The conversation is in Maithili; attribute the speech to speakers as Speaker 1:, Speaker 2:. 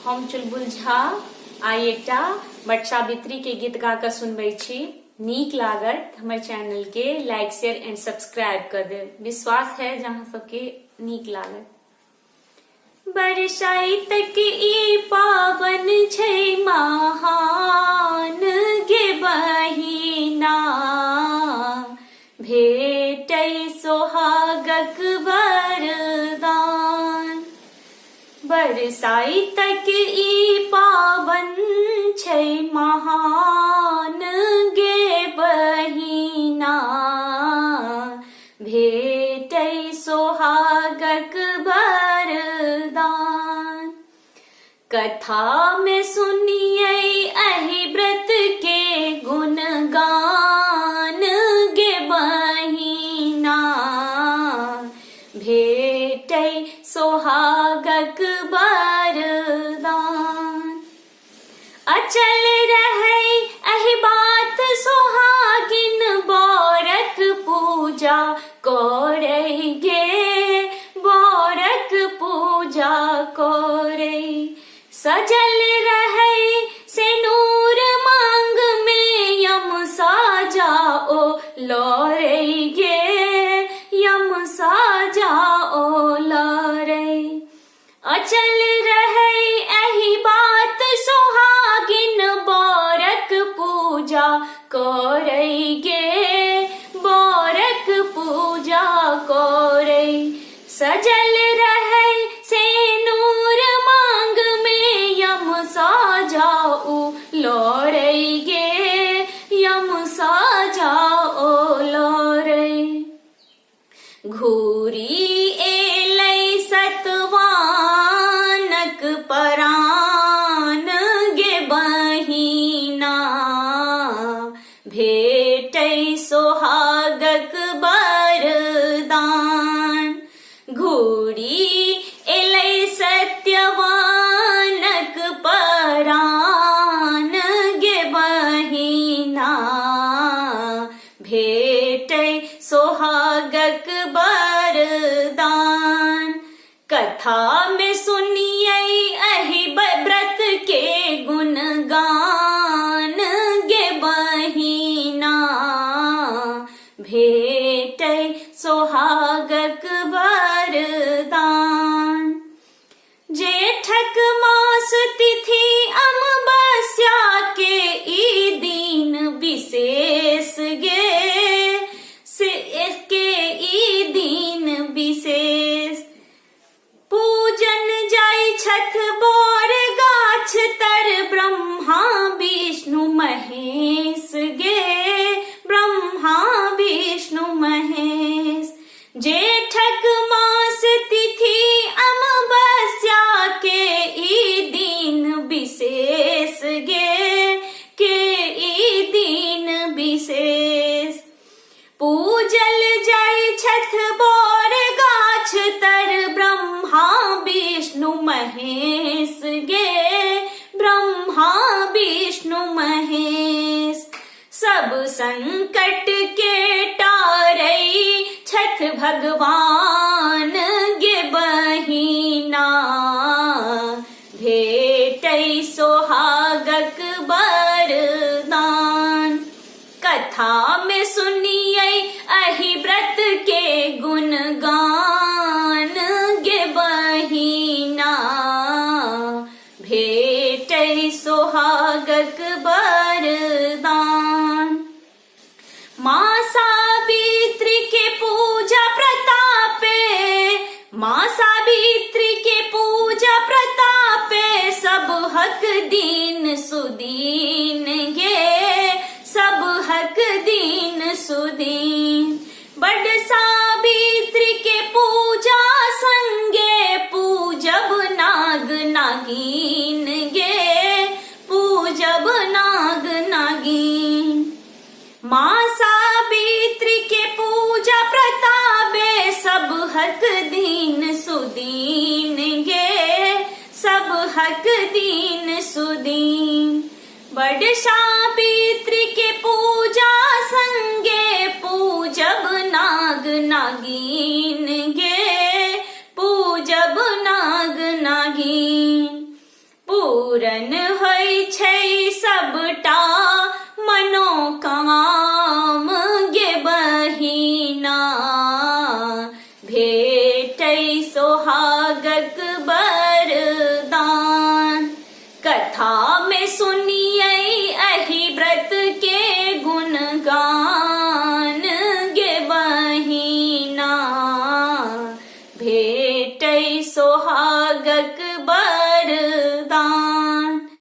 Speaker 1: हम चुलबुल झा आइ एकटा वट सावित्री के गीत गा कऽ सुनबै छी। नीक लागत हमर चैनल के लाइक शेयर एंड सब्सक्राइब कर देब। विश्वास है जे अहाँ सबके नीक लागत। बरसाइत ई पावन छै महान गे बहिना, भेटै सोहागक वरदान। बरसाइतक ई पावन छै महान गे बहिना, भेटै सोहागक वरदान। कथा में सुनियै एहि व्रत के गुणगान गे बहिना, भेटै सोहागक वरदान। अचल रहै एहि बात सोहागिन बरक पूजा करै गे, बरक पूजा करै। सजल रहै सिनूर मांग में यम साजाओ लड़ै गे, यम साजाओ लड़ै। अचल रहै एहि बात सोहागिन बरक पूजा करै गे, बरक पूजा करै। सजल रहै सेनूर मांग में यम साजाऊ लड़ै गे, यम साजाओ लड़ै। घूरी एलै सतवानक परान गे बहिना, भेटै सोहागक वरदान। घूरी एलै सत्यवानक परान गे बहिना, भेटै सोहागक वरदान। कथा में सुनियै एहि व्रत के गुणगान गे बहिना, भेटै सोहागक वरदान। जेठक मास तिथि अमावस्या के ई दिन विशेष गे, से के ई दिन विशेष। पूजन जाइ छथ बोर गाछ तर ब्रह्मा विष्णु महेश गे, ब्रह्मा विष्णु महेश। जेठक मास तिथि अमावस्या के ई दिन विशेष गे, के ई दिन विशेष। पूजल जाइ छथ बोर गाछ तर ब्रह्मा विष्णु महेश गे, ब्रह्मा विष्णु महेश। सब संकट के टारै छथ भगवान गे बहिना, भेटै सोहागक वरदान। कथा में सुनियै एहि व्रत के गुणगान गे बहिना, भेटै सोहागक वरदान। माँ सावित्री के पूजा प्रतापे, माँ सावित्री के पूजा प्रतापे सब हक दीन सुदीन गे, सब हक दीन सुदीन। बड सावित्री के पूजा संगे पूजब नाग नागिन गे, पूजब नाग नागिन। माँ सावित्री के पूजा प्रतापे सब हक दीन सुदीन गे, सब हक दीन सुदीन। बड सावित्री के पूजा संगे पूजब नाग नागिन गे, पूजब नाग नागिन। पूरन होइ छै सबटा मनोकाम गे बहिना, भेटै सोहागक बरदान। कथा में सुनी